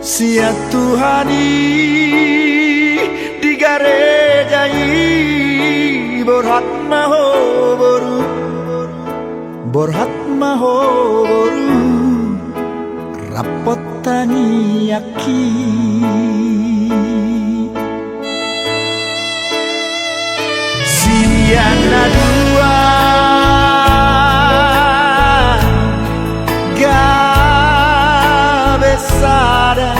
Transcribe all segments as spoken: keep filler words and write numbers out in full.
Sian Tuhan i di gareja i, borhat ma ho boru, borhat ma ho boru, rap hot tangiangki. Sian na dua gabe sada,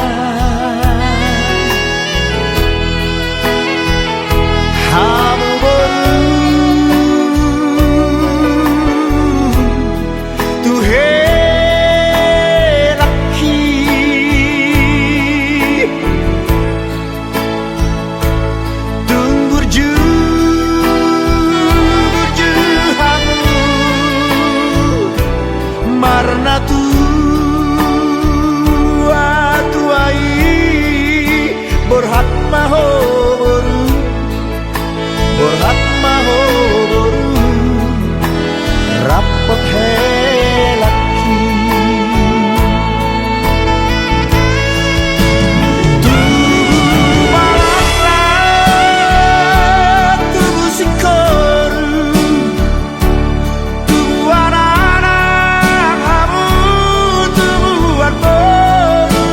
hamu boru, tu helangki. Tung burju, burju hamu, marnatua-tua i, borhat ma ho boru, borhat ma ho boru, rap hot helangki. Tubu ma laklak, tubu singkoru, tubuan anak hamu, tubuan boru.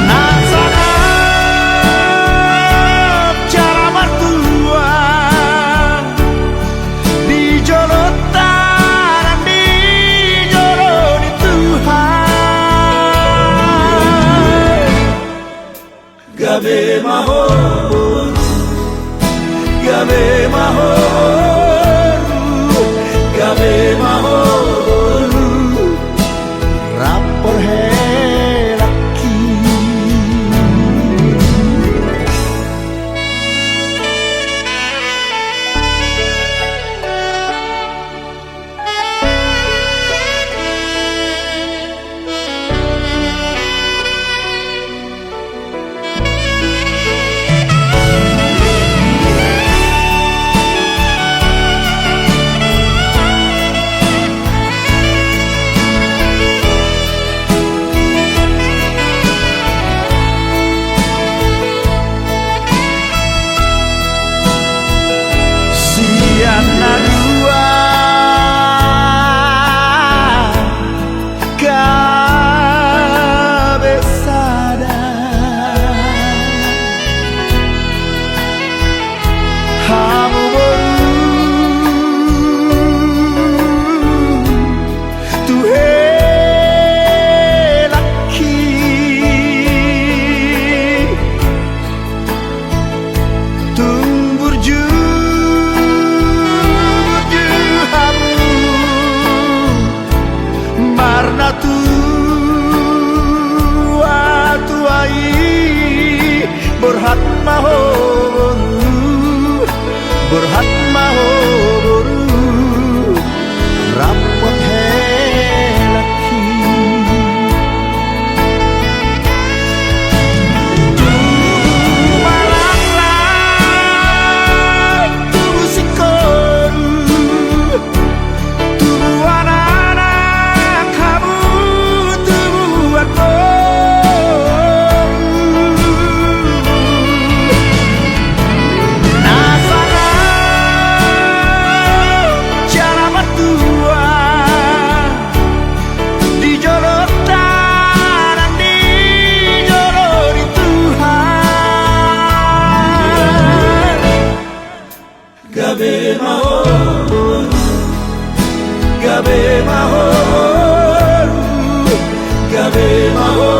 Na sangap jala martua di jolonta nang di jolo ni Tuhan. Gabe ma ho boru, gabe ma ho boru, gabe ma ho boru, rap hot helangki. Sian na dua gabe sada, hamu boru, tu helangki. Tung burju, burju hamu, marnatua-tua i, borhat ma ho boru, borhat ma ho boru, rap hot helangki. Tubu ma laklak, tubu singkoru, tubuan anak hamu, tubuan boru. Na sangap jala martua di jolonta nang di jolo ni Tuhan. Gabe ma ho boru, gabe ma ho boru, gabe ma ho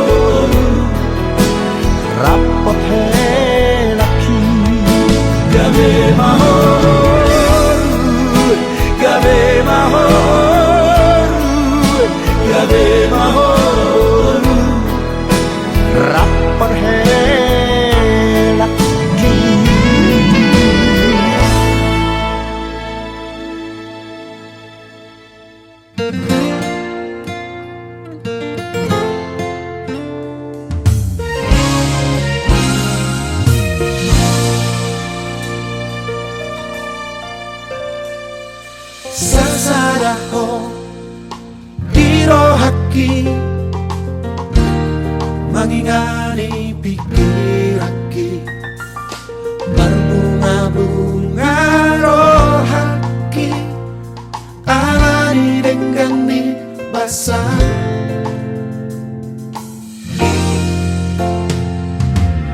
boru, rap hot helangki. Gabe ma ho boru, gabe ma ho boru, gabe ma ho boru, rap hot helangki. Sasada rohangki, mangingani pikiranki, marbunga-bunga rohangki, ala ni denggan ni basa.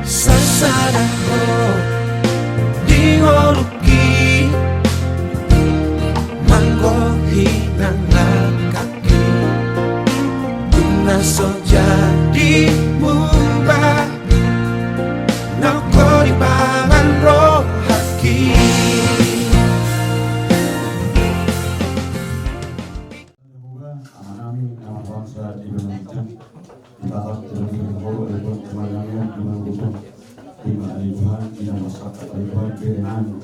Sasada ho di ngolungki, manggohi nang langkangki, dung na so jadi mungka, nang ho dipangan rohangki. Amanami na marbangsa di banua ginjang, ditatap jadi hulu, ale Tuhan, amanami na mangusung. Ima ale Tuhan, ina masyarakat ale Tuhan, berenami,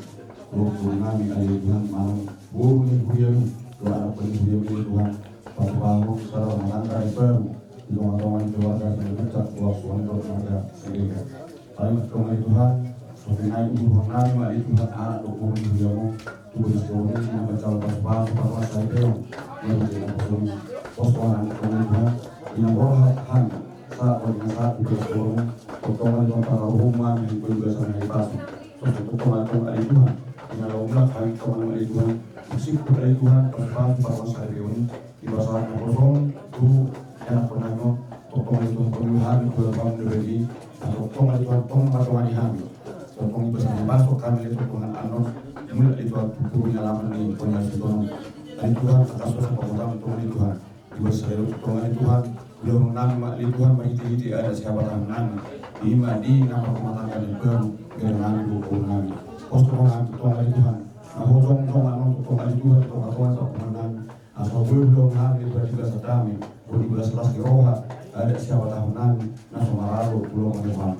lompunami ale Tuhan, manang boru ni huriami, dua anak ni huriami ale Tuhan, pasupasu sada rumah tangga yang baru di tonga-tonga ni keluarga yang dekat, keluarga suami, keluarga sendiri. Paling tongtong ale Tuhan, songon i nang di rohanami ma ale Tuhan, anak dohot boru ni huriamu, tu boru ni huriamu, na manjalo pasupasu, pasupasu saripeon, na manjalo pasupasu. Pos rohanami tongtong ale Tuhan, ina roha hami, sahat ro dengan sahat di boru ni huriamu, tongtong ale Tuhan, para roham ma, yang kau juga sana di pasu. Sos tongtong ale Tuhan, ina laho mulak hami tongtong ale Tuhan, masih ale Tuhan, pasupasu, pasupasu saripeon, di pasahat na kosong tu ianakhonnami on, tongtong ale Tuhan, tongtong hami tu Tuhan, tongtong ale Tuhan, tongtong ma tongani hami. Tongtong i basa na pasok hami ale Tuhan, annon mulak ale Tuhan tu pudi ni alaman ni pudi ni suhut on. Ale Tuhan, angka susa pangutang tongtong ale Tuhan, di basa sadari on tongtong ale Tuhan, ulaon nami ma ale Tuhan, marhite-hite adat sihabatahononnami, ima di na marrumah tangga na baru, berenami dohot boru nami. Pos rohanami tongtong ale Tuhan, na ho jongjong annon tongtong ale Tuhan, di tonga-tonga ni parpunguan nami. Asa boi ulaon nami di bagasan dame, boi di bagasan las ni roha, adat sihabatahononnami na so maralo tu lomo ni roham.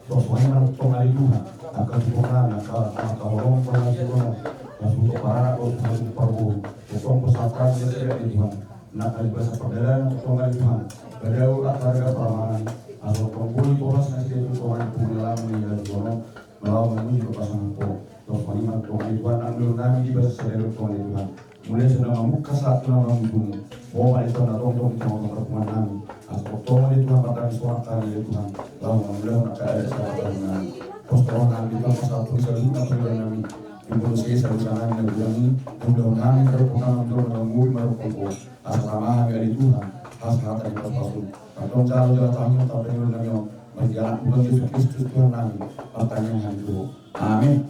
Songon i ma tongtong ale Tuhan, angka sungkunnami, angka, angka holong pala sungkun, na suhut paranak dohot suhut parboru, tongtong pasahat hami nasida ale Tuhan, nang di bagasan pardalanan tongtong ale Tuhan, padabu angka raja paramahan, asa tongtong boi tolhas nasida tongtong ale Tuhan, pungu ni alaman ni hasuhuton on, melawan mamuji dohot pasangap Ho. Tongtong i ma tongtong ale Tuhan, nang ulaon nami di bagasan sadari on tongtong ale Tuhan. Mulai sian na mamungka sahat tu na mangujungi. Ho ma ale Tuhan na tongtong di tonga-tonga parpunguan nami. Asa tongtong ale Tuhan, mardalan sonang hami ale Tuhan, laho mangulahon angka adat sihabatahononnami. Pos rohanami Tuhan, pasahat Ho saluhutna panghidoan nami. Imbaru saluhutna nami na godang i, ulaon nami, marhite nami, ulaon nami, marhite Ho. Asa tama hami ale Tuhan, hasahatan ni pasupasu. Tongtong jalo jala tahan hami, tongtong panghidoan nami on. Marhite Anakmu Tuhan Jesus Kristus Tuhan nami, martangiang hami tu Ho. Amin.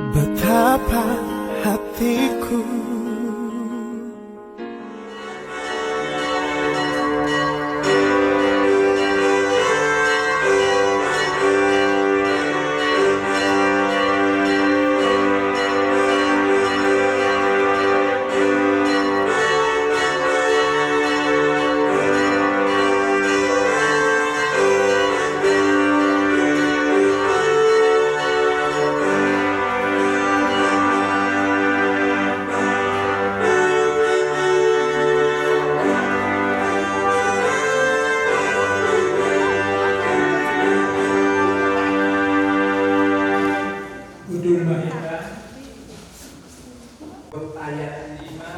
Betapa hatiku. Hundul ma hita. Ayat lima.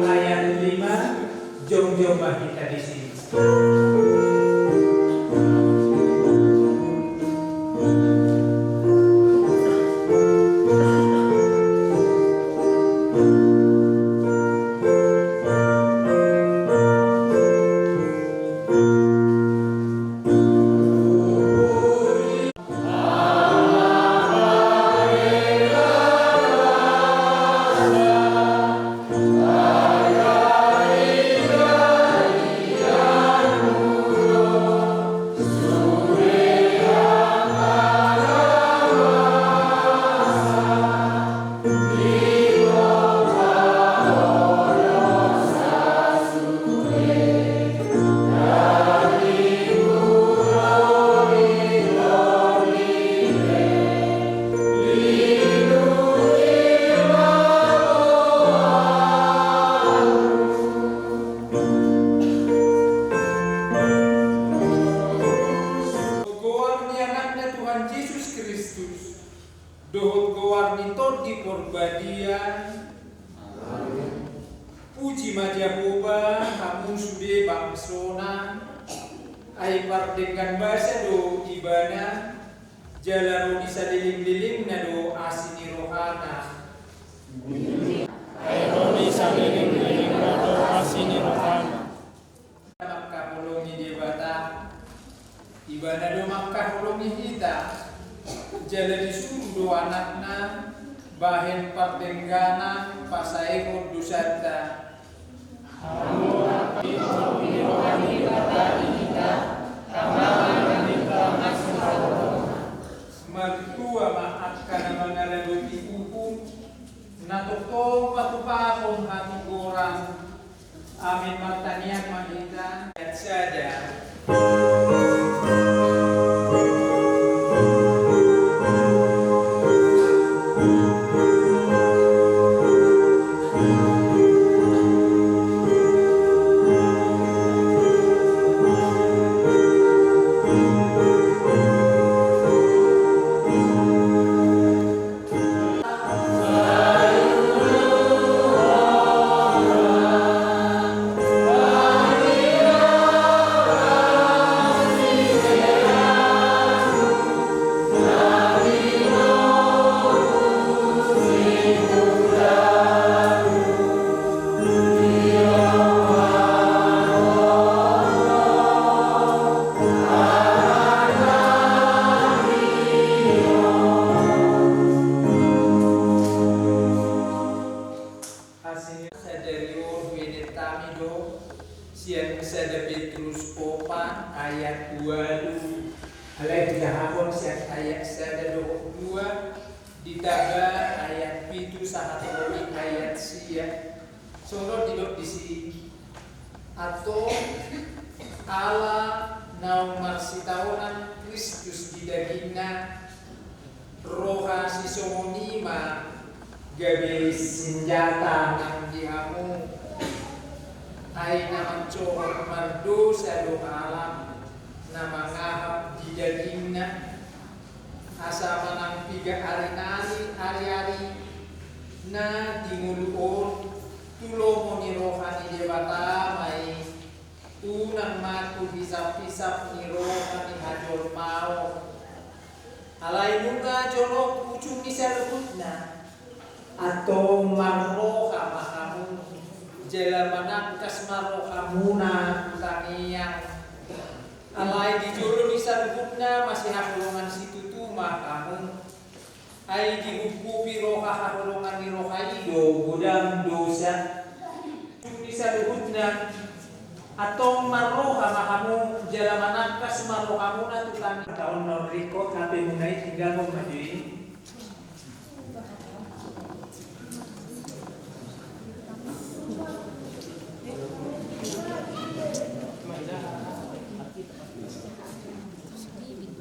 Ayat lima. Jongjong ma hita disi. Dohot goar ni Tondi Porbadia. Puji ma Jahowa, hamu sude bangsona, ai pardenggan basa do ibana, jala ro di salelenglelengna do asi ni rohana. Ai ro di salelenglelengna do asi ni rohana. Mangkaholongi Debata, ibana do mangkaholongi hita, jala disuru do anakna bahen pardengganan pasaehon dosanta. Hamu angka pinompar ni roha ni Debata di hita, hamu angka pinompar ni roha ni Debata. Martua ma angka na mangaradoti uhum, na tongtong patupahon hatigoran. Amin. Martangiang ma hita. Ayat sada. Asi ni sadari on huenetami do sian sada Petrus opat ayat ualu. Alai hujahahon sian ayat sada dohot dua, ditaba ayat pitu sahat ro di ayat sia. Songon on didok disi. Antong, ala naung marsitaonan Kristus di dagingna, roha sisongon i ma gabe sinjata nang di hamu. Ai na mansohot mardosa do halak na mangahap di dagingna, asa manang piga ari nari ariarina di ngolu on, tu lomo ni roha ni Debata ma i, unang ma tu hisaphisap ni roha ni hajolmaon. Alai nunga jonok ujung ni saluhutna. Antong marroha ma hamu, jala manangkas ma rohamuna tu tangiang. Alai di jolo ni saluhutna masihaholongan situtu ma hamu. Ai dihuphupi roha haholongan ni roha i do godang dosa. Di saluhutna, antong marroha ma hamu jala manangkas ma rohamuna tu tangiang. Taon na on ringkot, H P muna i tinggalhon ma jo i.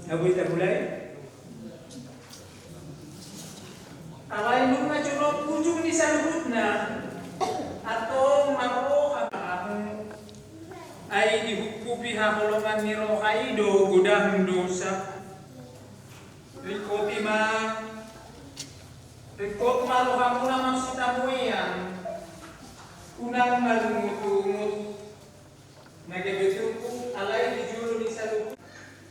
Abu ita mulai. Alai nunga jonok ujung ni saluhutna, antong marroha ma hamu. Ai dihuphupi haholongan ni roha i do godang dosa. Ringkoti ma, ringkot ma rohamuna marsitamuean. Unang marungutungut. Na gabe turpuk, alai di jolo ni saluhut.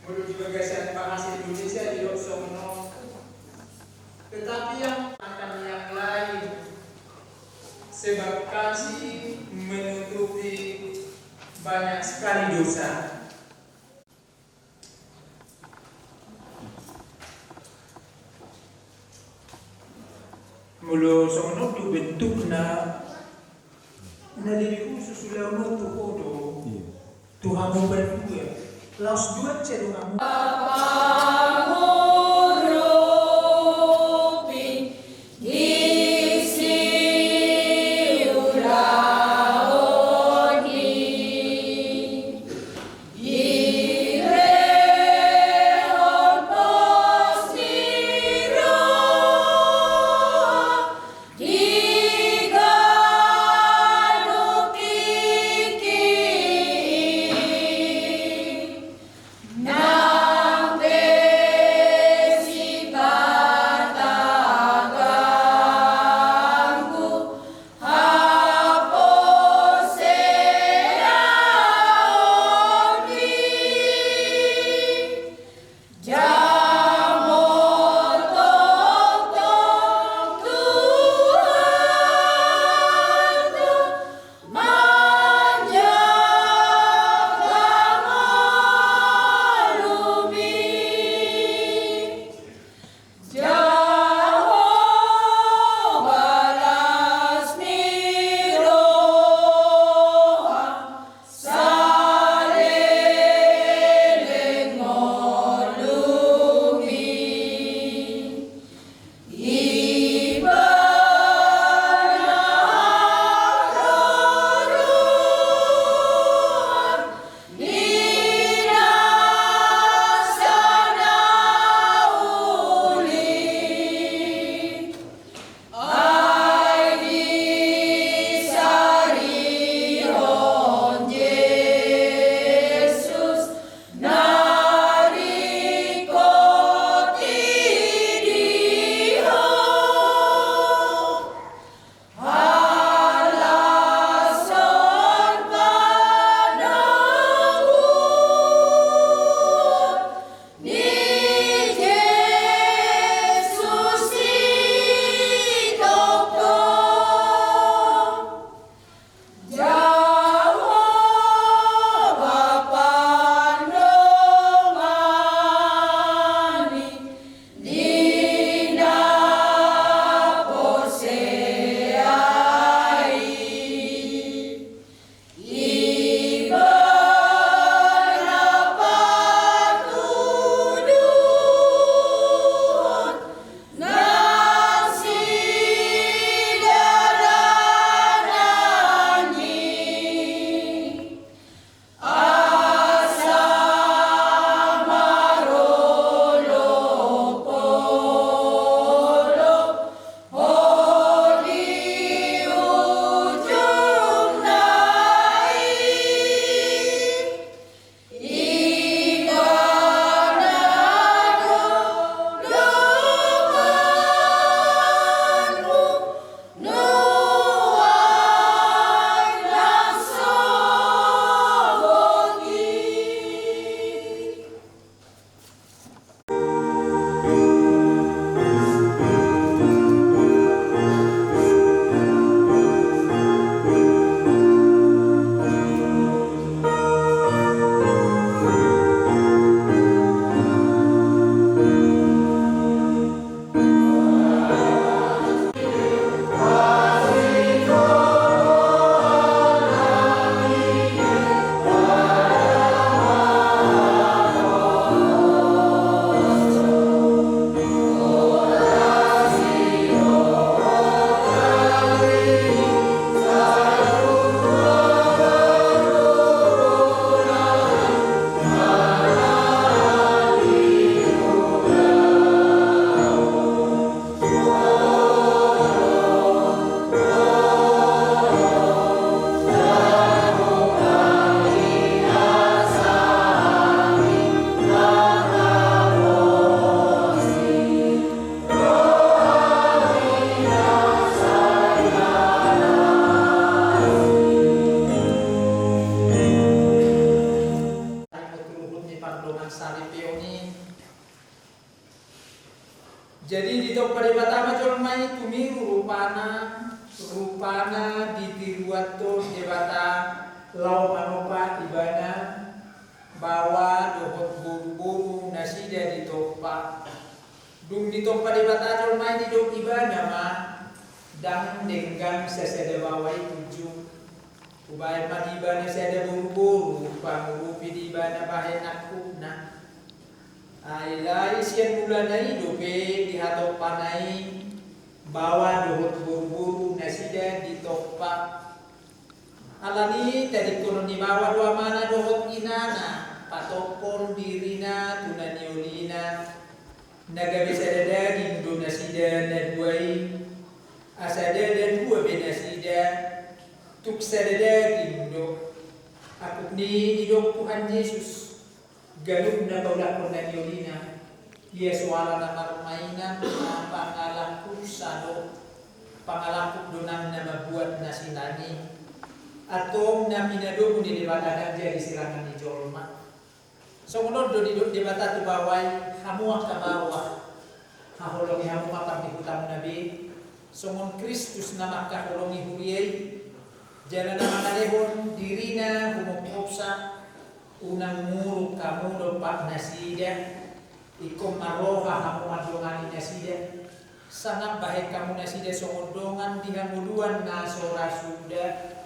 Molo di bagasan bahasa Indonesia didok songon on. Tetapi yang akan yang lain, sebab kasih menutupi banyak sekali dosa. Molo songon on do bentukna, na lebih khusus ulaon on tu ho do. Iya. Tu hamu berdua. Laos dua cedok hamu. Pangurupi isi ulaon i. Direhon pos ni roha di ganup tingki i. Nang pe Jadi ditompa Debata ma jolma i, tumiru rupana, rupana ditiruhon Debata laho manompa ibana, baoa dohot boruboru nasida ditompa. Dung ditompa Debata jolma i, didok ibana ma, ndang denggan sasada baoa i punjung. Hubahen ma di ibana sada boruboru, pangurupi di ibana bahen angkupna. Ai alai sian mulana i dope dihatompana i baoa dohot boruboru nasida ditompa. Alani i tadingkonon ni baoa do amana dohot inana patophon dirina tu na niolina. Na gabe sada daging do nasida na dua i. Asa ndada dua be nasida, tung sada daging do. Angkup ni i didok Tuhan Jesus, ganup na paulakhon na niolina, ia so ala na marmainan, na pangalangkupsa do, pangalangkup do nang na mambuat na sinang i. Antong na pinadomu ni Debata ndang jadi sirangan ni jolma. Songon on do didok Debata tu baoa i, hamu angka baoa, haholongi hamu ma pardihutamuna be, songon Kristus na mangkaholongi huria i, jala na mangalehon dirina humophopsa, unang muruk hamu dompak nasida. Ingkon marroha hamu mandongani nasida, sangap bahen hamu nasida songon dongan di hangoluan na so ra suda.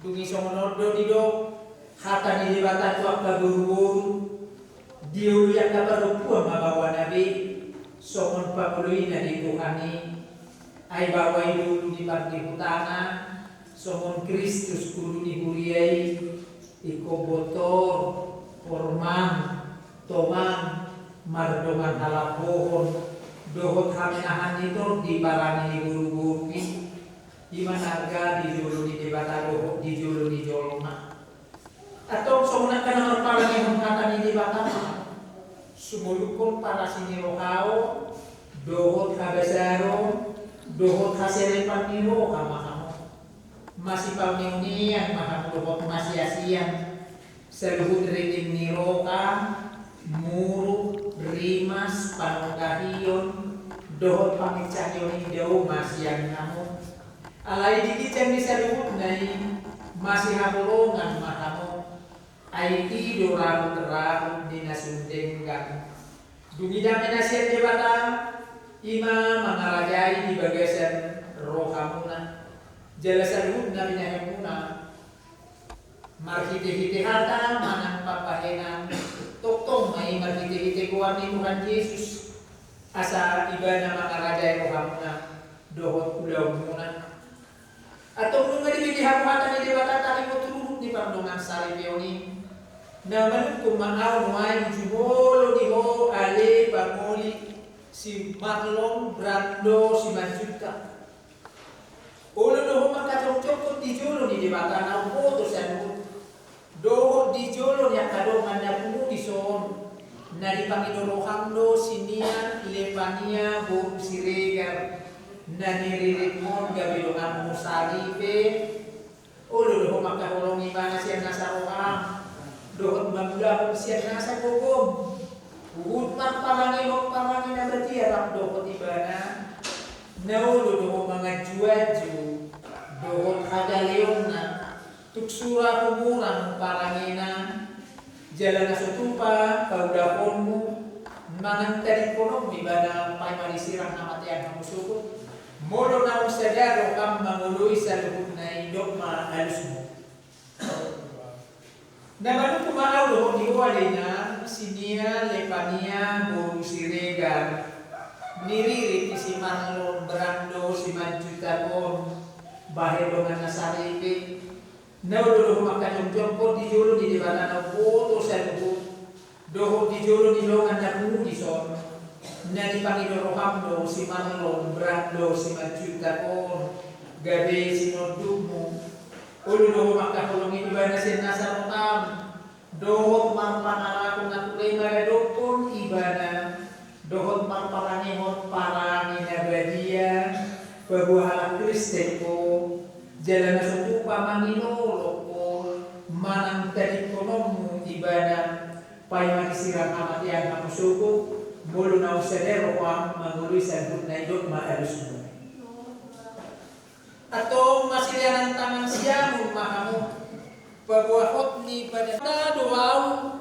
Dung i songon on do didok hata ni Debata tu angka boruboru, dioloi angka parompuan ma baoana be, songon pangoloina di Tuhan i. Ai baoa i do ulu ni pardihutana, songon Kristus ulu ni huria i, ingkon bontor, hormang, tongang, mardongan halambohon, dohot hamenahan ni tondi parange ni boruboru i. I ma na arga di jolo ni Debata dohot di jolo ni jolma. Antong songon angka na marparangehon hata ni Debata ma, sumolukhon parasi ni roha on, dohot habasaron, dohot haselepan ni roha ma hamu. Masipauneunean ma hamu dohot masiasian. Saluhut ringring ni roha, muruk, rimas, panungkahion, dohot panginsahion i dao ma sian hamu. Alai di ginjang ni saluhutna i, masihaholongan ma hamu. Ai i do rahut-rahut ni na sun denggan. Dung i dame na sian Debata, i ma mangarajai di bagasan rohamuna. Jala saluhutna binahenmuna, marhitehite hata manang pambahenan, tongtong ma i marhitehite goar ni Tuhan Jesus, asa ibana mangarajai rohamuna dohot ulaonmuna. Antong nunga dibege hamu hata ni Debata taringot tu ruhut ni pardongansaripeon i. Na manungkun ma ahu nuaeng jumolo di ho ale pangoli si Marlon Brando Simanjuntak. Olo do ho mangkajongjonghon di jolo ni Debata na umboto saluhut, dohot di jolo ni angka dongan na pungu dison, na dipangido roham do si Nia Lepania boru Siregar, na niriritmon gabe donganmu saripe. Olo do ho mangkaholongi ibana sian nasa roham, dohot mangulahon sian nasa gogom. Huhut marparangehon parange na badia rap dohot ibana. Na olo do ho manganjuanju dohot hagaleonna, tung sura humurang parangena. Jala na so tupa paulahonmu manang tadingkononmu ibana, paima disirang hamatean hamu sogot. Molo naung sada roham mangoloi saluhutna i, dok ma alusmu. Na manungkun ma ahu dohot di ho ale inang, si Nia Lepania boru Siregar, niririt ni si Marlon Brando Simanjuntak on, bahen donganna saripe. Na olo do ho mangkajongjonghon di jolo ni Debata na umboto saluhut, dohot di jolo ni dongan na pungu dison, na dipangido roham do si Marlon Brando Simanjuntak on gabe sinondukmu. Olo do ho mangkaholongi ibana sian nasa roham, dohot marpangalahon na ture maradophon ibana, dohot marparangehon parange na badia, paboa halak Kristen ho. Jala na so tupa manginolok ho manang tadingkononmu ibana, paima disirang hamatean hamu sogot. Molo naung sadar roham mangoloi saluhutna, didok ma alusmu. Antong masilean tangan siamun ma hamu, paboahon ni badan. Hata do ahu,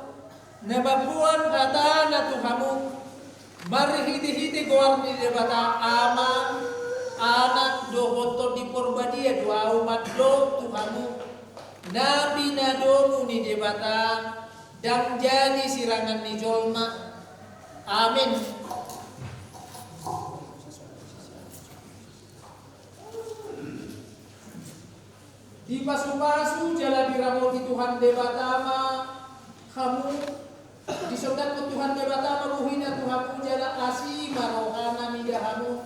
na mamboan hatana tu hamu, marhitehite goar ni Debata Ama, Anak dohot Tondi Porbadia do ahu mandok tu hamu, na pinadomu ni Debata, ndang jadi sirangan ni jolma. Amin. Dipasupasu jala diramoti Tuhan Debata ma hamu, disondangkon Tuhan Debata ma bohina tu hamu jala asi ma rohana mida hamu.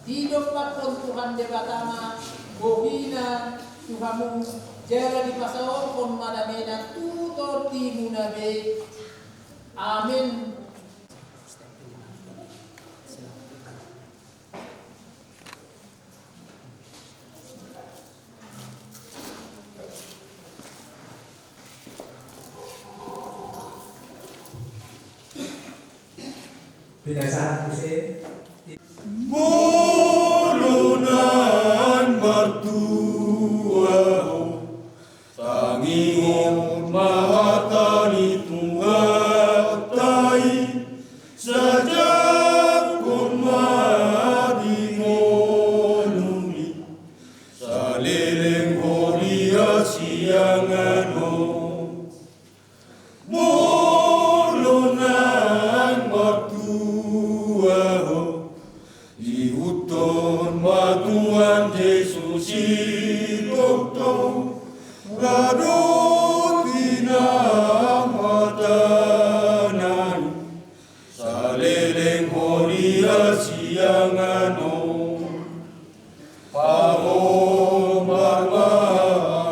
Didompakkon Tuhan Debata ma bohina tu hamu jala dipasaorhon ma damena tu tondimuna be. Amin. Pinasahat muse. Molo naeng martua ho, tangihon ma hata ni Tuhanta i, sajangkon ma di ngolumi, saleleng ho di hasiangan on. Molo naeng martua ho, ihuthon ma Tuhan Jesus i tongtong, radot di na hatana i, saleleng ho di hasiangan on. Pahombar ma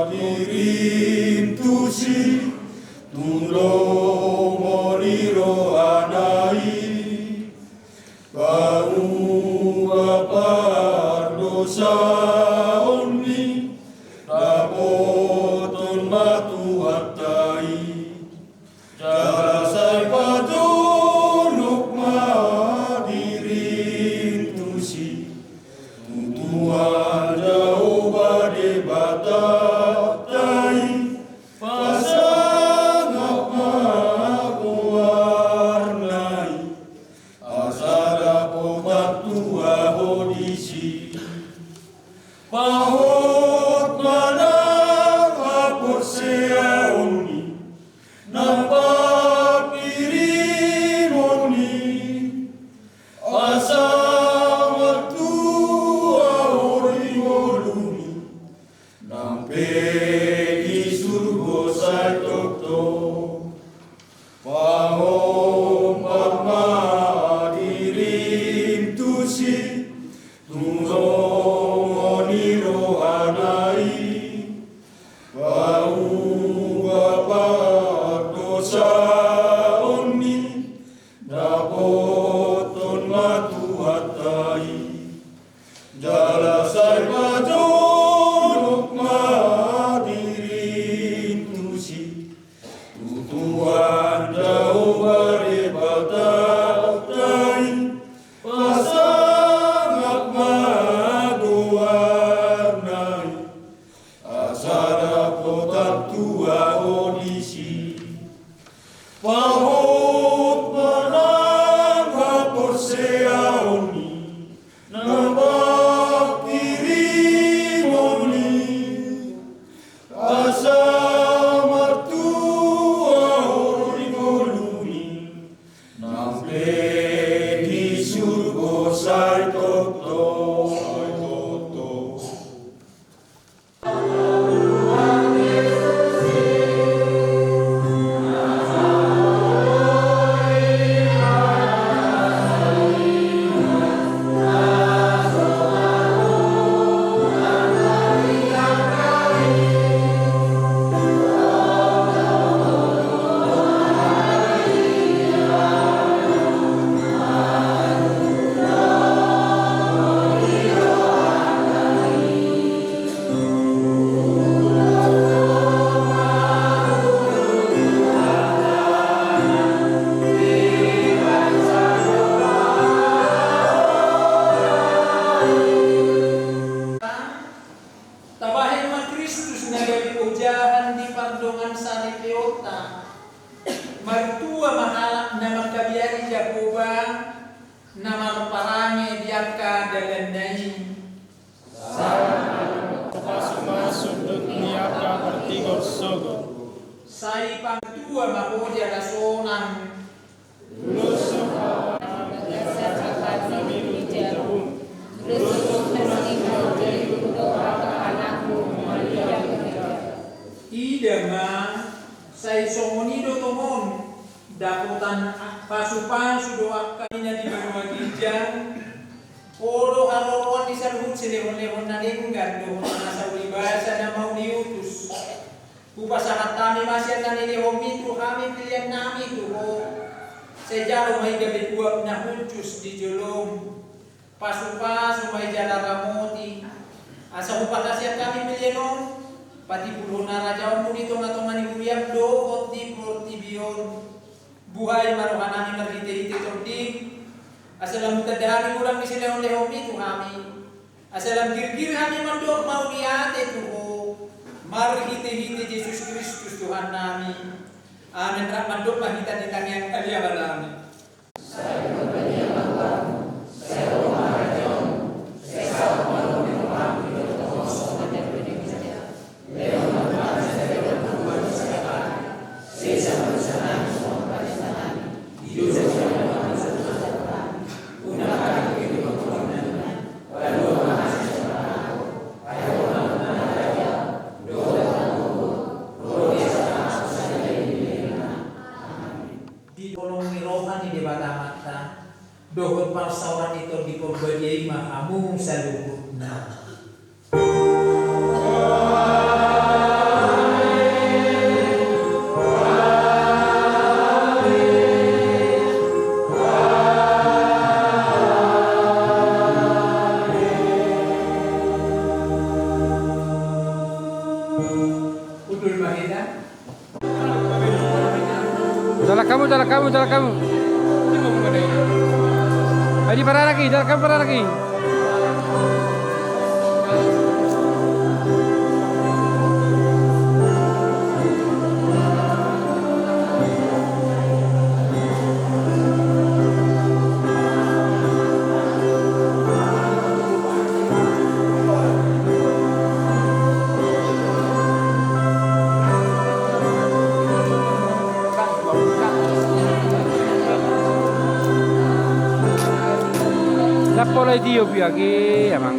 dirim tusi, tu lomo ni rohana i. Paubah pardosaon ni, dapothon ma Tuhanta i. Jala sai pajonok ma dirim tusi, tu Tuhan Jahowa Debatanta i, pasangap ma goarna i, asa dapotan tua ho disi. Pahot ma nang haporseaon ni, nang pangkirimon ni, asa martua ho di ngolumi, nang pe di surgo sai tongtong. Pahombar ma dirim tusi, tu lomo ni rohana i. Paubah pardosaon ni, dapothon ma Tuhanta i. Jala sai pajonok ma dirim tusi, tu Tuhan Jahowa Debatanta i, pasangap ma goarna i, asa dapotan tua ho disi. Pahot ma nang haporseaon ni, nang pangkirimon ni, asa martua ho di ngolumi, nang pe di surgo sai tongtong. Lehon-lehon na denggan dohot na sauli basa na mau diutus. Hupasahat hami ma sian na nilehonmi tu hami pelean nami tu Ho. Sai jalo ma i gabe uap na hushus di jolom. Pasu-pasu ma i jala ramoti. Asa hupasahat hami pelean on, patimbulhon harajaonmu di tonga-tonga ni huriam dohot di portibi on. Buhai ma roha nami marhite-hite Tondim. Asa lam hutanda hami godang ni silehon-lehonmi tu hami. Asa lam girgir hami mandok mauliate tu Ho, marhite-hite Jesus Kristus Tuhan nami. Amen. Rap mandok ma hita di tangiang ni Ama nami. Di holong ni roha ni Debata Amanta dohot parsaoran ni Tondi Porbadia i ma hamu saluhutna. Jalan kamu, jalan kamu, jalan kamu. Ayo, di pararaki, jalan kamu pararaki. Lapo lai tio piak i amang.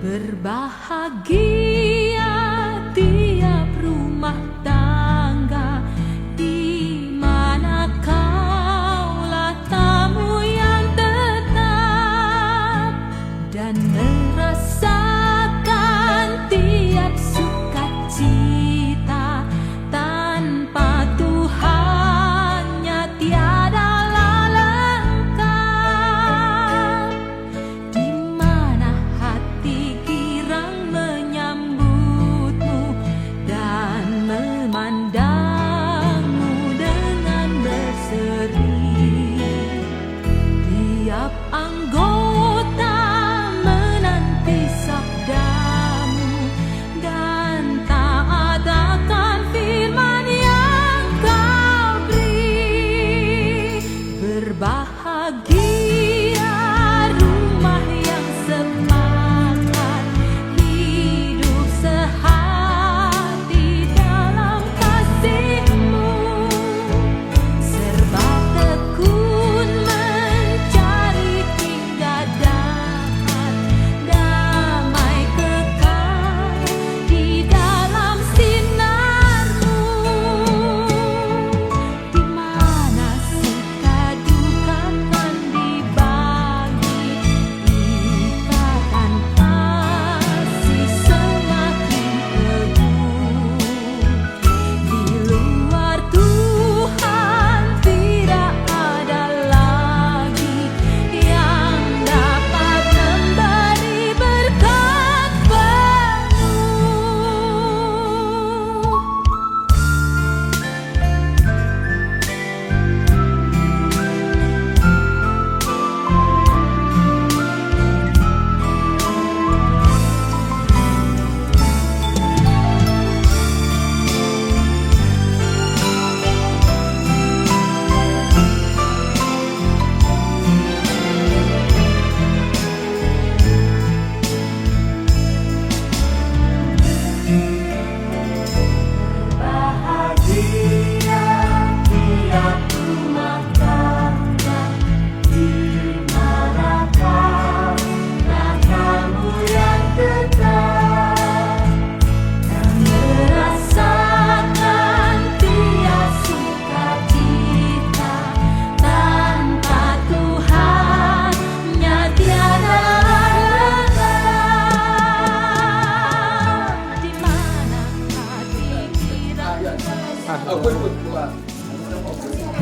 Berbahagia tiap rumah tangga di mana kaulah tamu yang tetap dan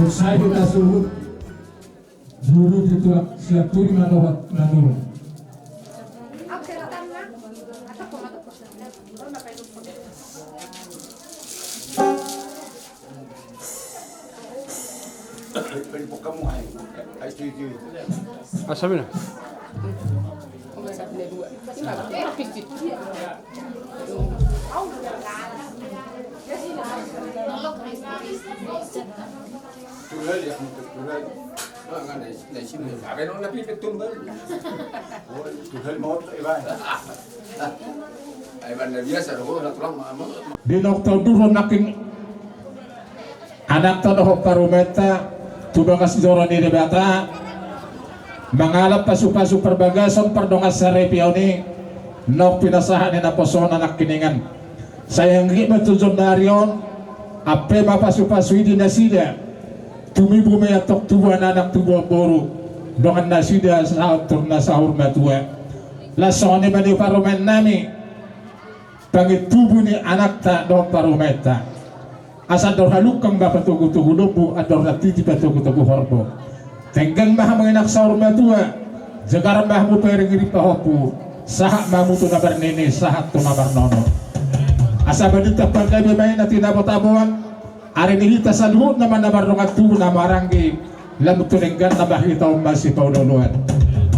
Sai hita suhut. Juru di tuak siap turi ma dohot na nurung. Asa mina. Di na taundurhon nangkin anakta dohot parumaenta tu bagas joro ni Debata, mangalap pasupasu parbagason pardongan saripeon i, nang pinasahat ni naposona nangkiningan. Sai anggiat ma tu joloan ni ari on, ampe ma pasupasu i di nasida, tumibu ma i antong tubuan anak tubuan boru, dongan nasida sahat tu na saur matua. Laos songon i ma di parumaennami, pangintubu ni anakta dohot parumaenta. Asa andor halungkang ma patogutogu lombu, andor na titi patogutogu horbo. Denggan ma hamu anak saur matua, jagar ma hamu pairingiring pahompu, sahat ma hamu tu na marnini, sahat tu na marnono. Asa balintang panggabean ma i na tinabo-taboan, ari ni hita saluhutna ma na mardongan tubu na maranggi, lam tu dengganna ma hita on masipaolo-oloan.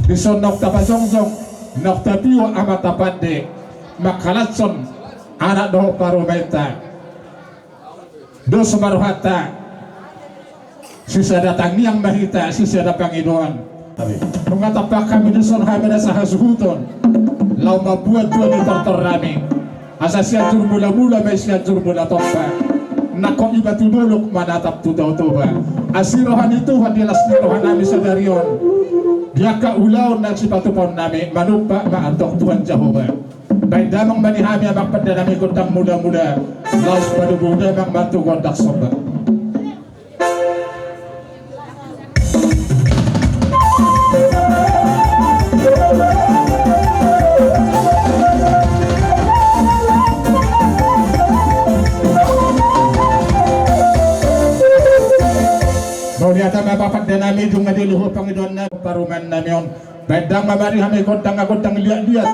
Dison naung tapajongjong, naung tapio amanta pande, mangkalashon anak dohot parumaenta. Dos ma rohanta, sisada tangiang ma hita, sisada pangidoan. Nunga tampak hami dison hami na sahasuhuton, laho mambuat tua ni tortor nami. Asa Sianjur Mulamula ma i Sianjur Mulatompa, nangkok iba tu dolok manatap tu Toba. Asi roha ni Tuhan di las ni roha nami sadari on, di angka ulaon na sipatupaon nami, manumpak ma antong Tuhan Jahowa. Baen damang ma di hami amang pande nami gondang mulamula, laos padomu damang ma tu gondang somba. Mauliate ma amang pande nami, dung na di luhut pangidoan nami, parumaen nami on. Baen damang ma di hami gondang, gondang liat-liat,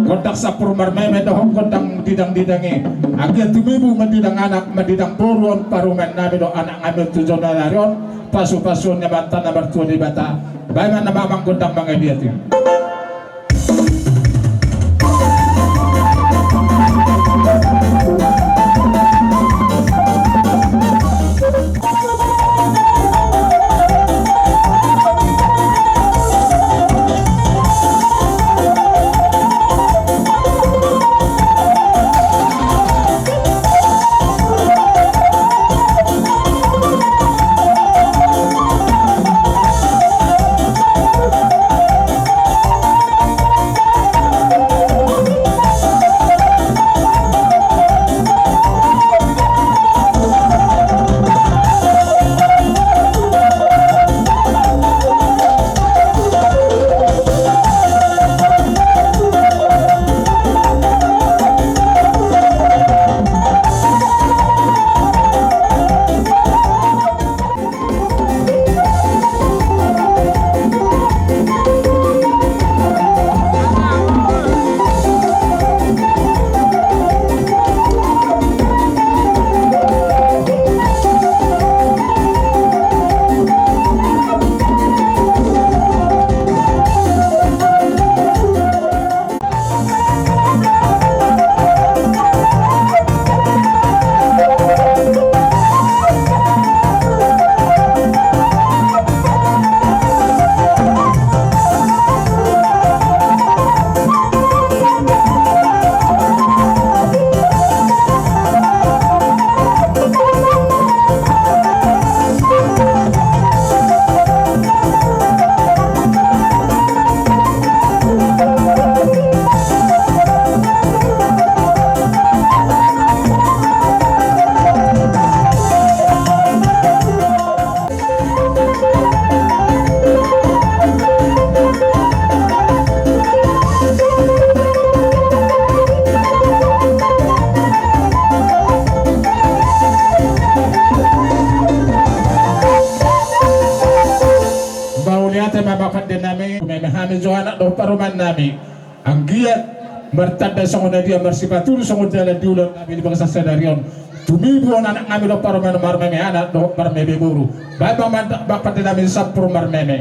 gondang sampur marmeme dohot gondang didang-didang i. Anggiat tumibu mandidang anak mandidang boru on parumaen nami dohot anak nami on tu joloan ni ari on, pasupasuon ni amanta na martua Debata. Baen ma amang gondang mangaliat i. Jo anak dohot parumaen nami, anggiat martanda songon na dia, marsipatudu songon dalan di ulaon nami di bagasan sadari on. Tumibu on anak nami dohot parumaen, marmeme anak dohot marmeme boru. Baen ma mandak bakpande nami sampur marmeme.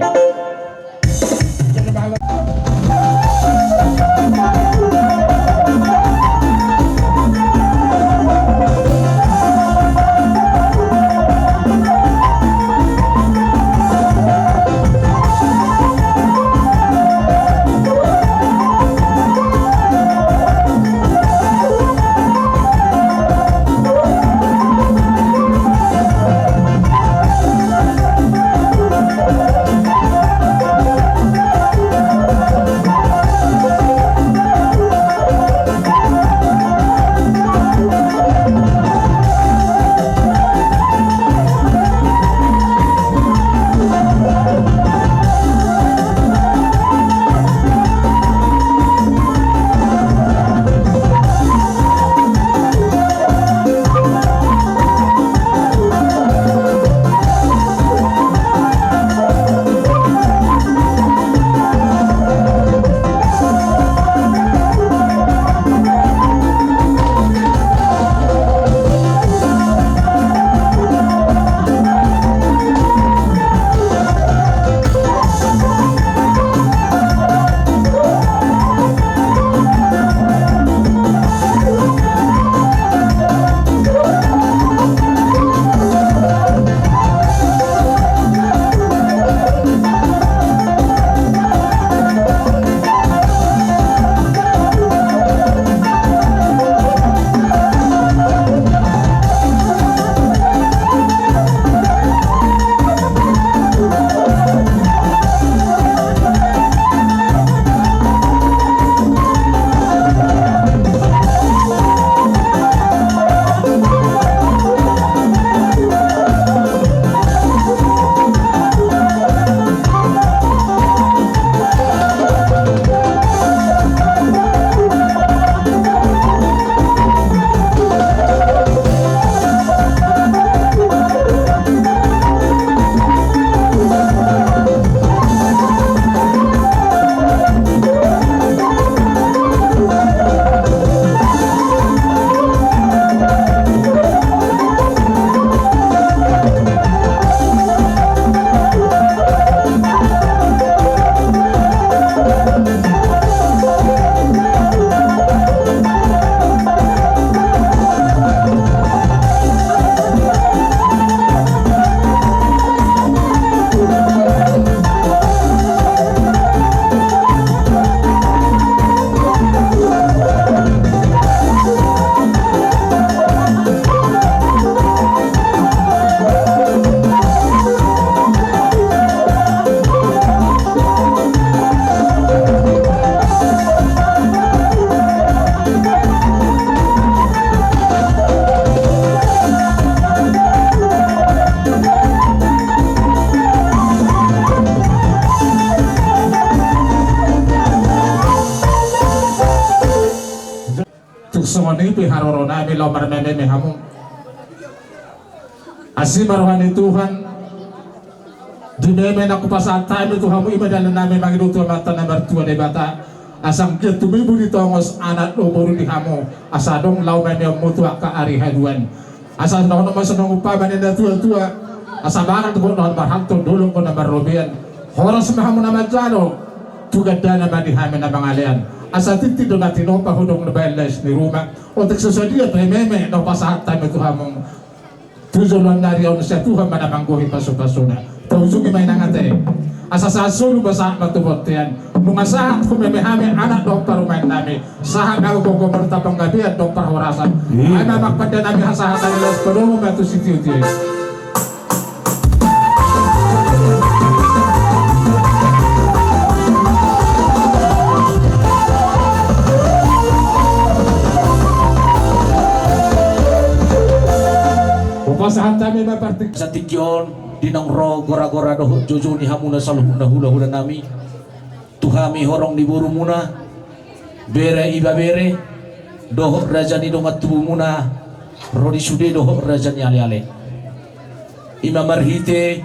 Tung songon i pe haroro nami, laho marmeme hamu. Asi ma roha ni Tuhan. Di meme na hupasahat hami tu hamu, i ma dalan nami mangido tu Amanta na martua Debata, asa anggiat tumibu di tongos anak dohot boru di hamu, asa adong laho memeonmu tu angka ari haduan. Asa dohonon ma songon umpama ni na tuatua, asa barat do na marhalto, dolok do na marrobean. Horas ma hamu na manjalo tu gandana, ma di hami na mangalean. Asa tintin do na tinopa, hodong do baen laos ni ruma. Otik so sadia pe meme na hupasahat hami tu hamu. Tu joloan ni ari on sai Tuhan ma na manggohi pasupasuna. Paujungi ma inang ate. Asa sahat solu ma sahat ma tu bontean. Nunga sahat hu meme hami anak dohot parumaen nami, sahat ma gogo martamba panggabean dohot parhorasan. Iya. Ai ma bakpande nami hasahatan, laos padomu ma tu sitiotio i. Hupasahat hami ma partingkian. Asa tingki on, di naung ro goragora dohot joujou ni hamuna saluhutna hulahula nami, tu hami horong ni borumuna, bere ibebere, dohot raja ni dongan tubumuna, ro di sude dohot raja ni aleale. I ma marhite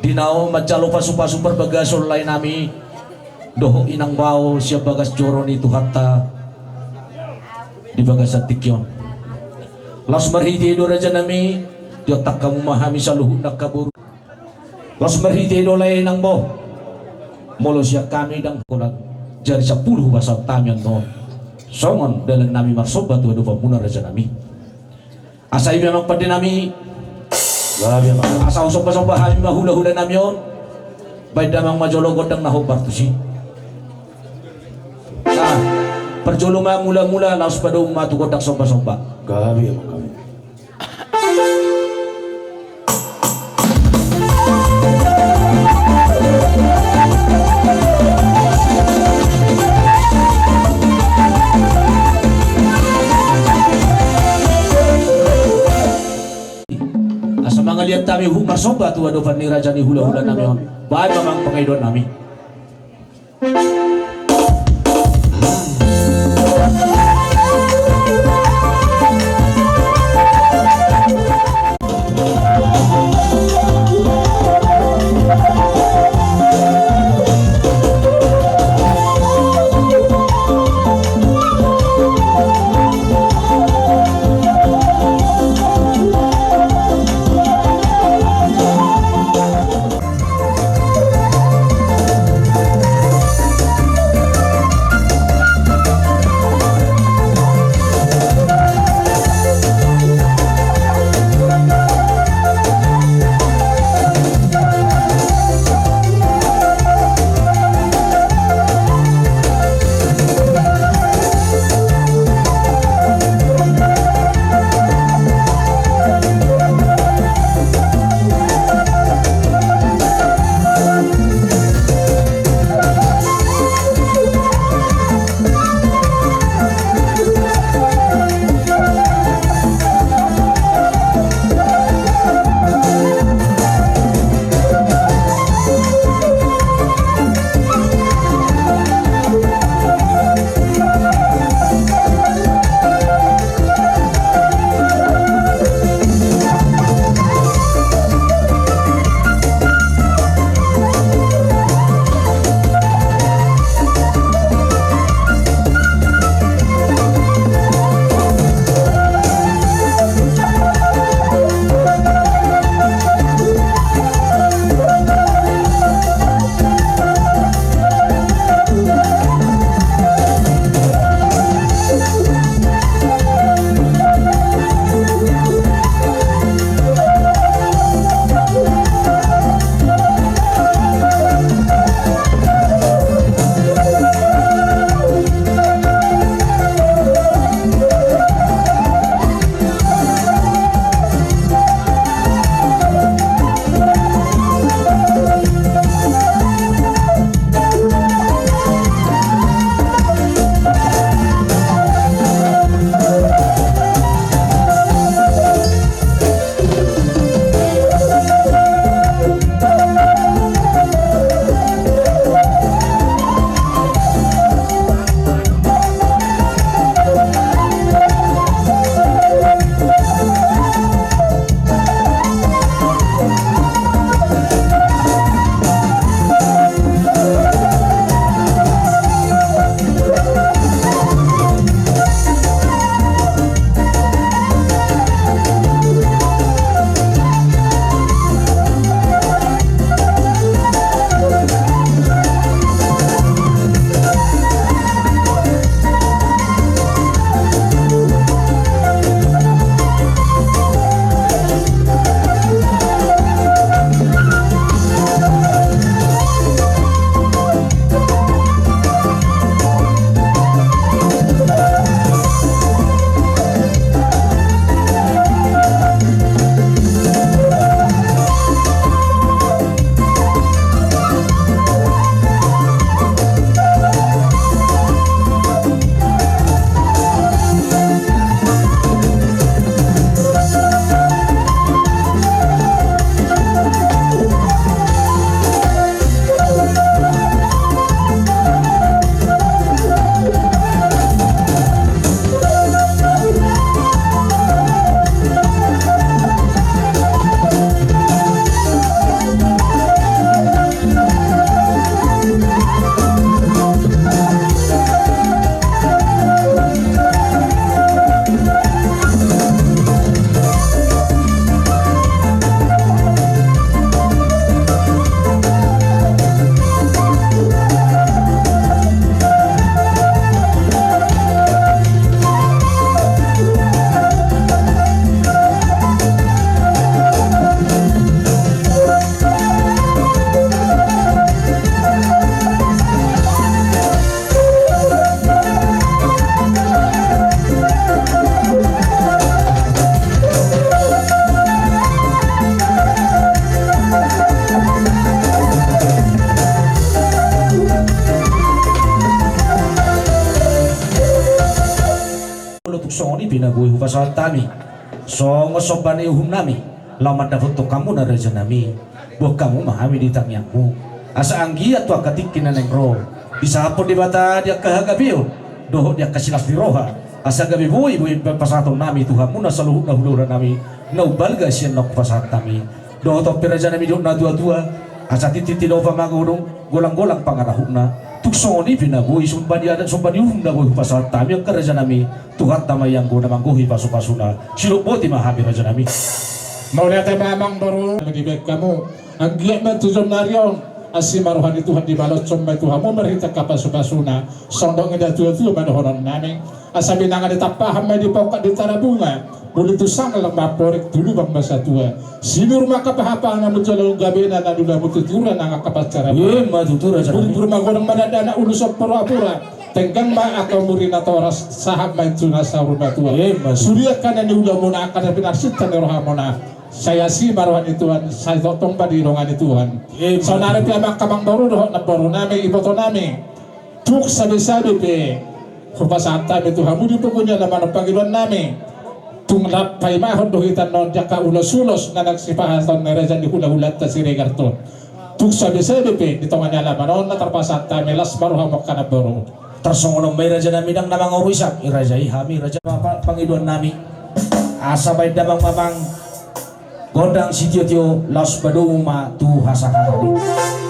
di na manjalo pasupasu parbagason lae nami, dohot inang bao sian bagas joro ni Tuhanta di bagasan tingki on. Laos marhite i do rajanami, diontang hamu ma hami saluhut angka boru. Laos marhite i do lae inang bao, molo sian hami ndang holan, jari sampulu hupasahat hami annon songon dalannami marsomba tu adopanmuna rajanami. Asa i ma amang pandenami. Asa husombasomba hami ma hulahulanami on. Baen damang ma jolo gondang na hombar tusi. Parjolo ma mulamula laos padomu ma tu gondang sombasomba. Asa mangaliat hami huhut marsomba tu adopan ni raja ni hulahulanami on. Baen ma amang pangidoannami. Na boi hupasahat hami songon somba ni uhum nami, laho mandapothon hamuna raja nami. Boan hamu ma hami di tangiangmu, asa anggiat tu angka tingki na naeng ro, disahaphon Debata di angka hagabeon dohot di angka silas ni roha, asa gabe boi, boi pasahaton nami tu hamuna saluhutna hulahula nami na umbalga sian na hupasahat hami. Dohot on pe raja nami, didok na tuatua, asa tintin tinopa ma godang, golanggolang pangarahutna. Tung songon i pe na boi somba ni adat, somba ni uhum na boi hupasahat hami angka raja nami, Tuhanta ma i anggo na manggohi pasupasuna. Sidok boti ma hami raja nami. Mauliate ma amangboru, dibaen hamu anggiat ma tu joloan ni ari on asi ma roha ni Tuhan, dibaloshon ma i tu hamu marhite angka pasupasuna. Songon i na tuatua ma dohonon nami. Asa binanga ni Tampahan ma i di Pongka di Tarabunga, bulu tu sanga lam ma porik tu lubang ma satua. Sinur ma angka pahapahan na muncul lalu gabena na dula mututura nang angka pansarian. Ima tutu raja nami. Buru-buru ma godang ma dakdanak, ulos ma purapura, tenggang ma angka umur i na toras, sahat ma i tu na saur matua. Ima tutu. Sude angka na niulamuna, angka na pinarsinta ni rohamuna, sai asi ma roha ni Tuhan, sai tongtong ma didongani Tuhan. Ima tutu. Saonari pe amang, amangboru dohot namboru nami, iboto nami, tung sabesabe pe hupasahat hami tu hamu di pogu ni alaman on pangidoan nami. Tung lam paimahon do hita annon di angka ulosulos na naeng sipasahaton ni raja ni hulahulanta Siregar on. Tung sabesabe pe di tonga ni alaman on na tarpasahat hami, las ma rohamu angka namboru. Tarsongon on ma i raja nami, ndang na mangorusak i raja i, hami raja ma pa-, pangidoan nami. Asa baen damang ma amang gondang sitiotio, laos padomu ma tu hasahaton i.